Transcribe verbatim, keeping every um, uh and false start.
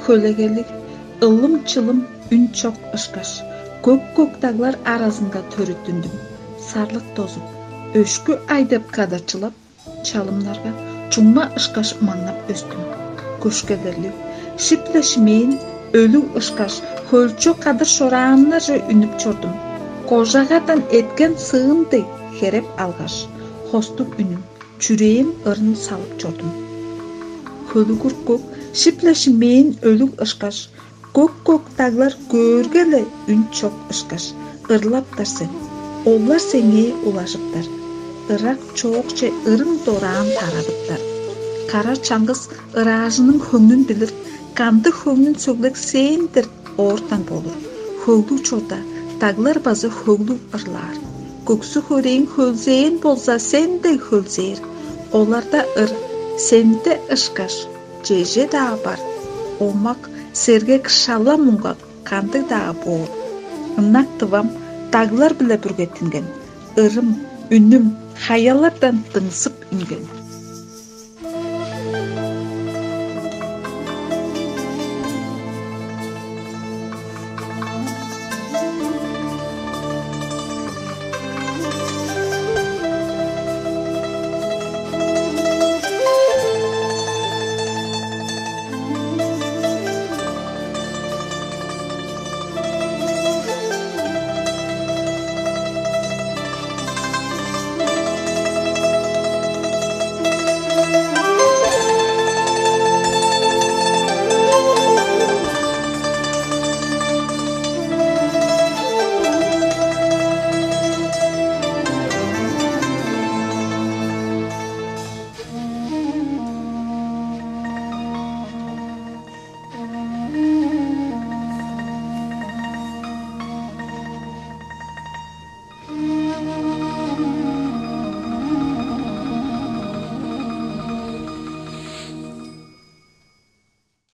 Хөлегелиг, ылым-чылым үн чок ышкаш, көк-көк даглар аразынга төрүттүндүм. Сарлык дозуп, өшкү ай деп кадарчылап, чалымнарга чуңма ышкаш маңнап өстүм. Көшкелерлиг, шип-ле шимээн өлүг ышкаш, хөлчок кадыр шорааннарже үнүп чордум. Кожагадан эткен сыын дег хереп алгаш, хостуг үнүм, чүрээм ырын салып чордум. Хөлүгүр көк, шип-ле шимээн өлүг ышкаш, көк-көк даглар көөрге-ле үн чок ышкаш, ырлаптар сен. Олар сеңээ улажыптар. Ырак чоокче ырың дораан тарадыптар. Кара чаңгыс ыраажының хөңнүн билир, кандыг хөңнүн сөглек сээндир оортан болур. Хөглүг чорда даглар база хөглүг ырлаар. Көксү хөрээң хөлзээн болза, сен дег хөлзээр. Оларда ыр сенде ышкаш, чеже-даа бар. Омак, сергек, шала муңгак кандыг-даа боор. Ынак тывам даглар-биле бүргеттинген. Ырым, үнүм хаялардан дыңзып үнген.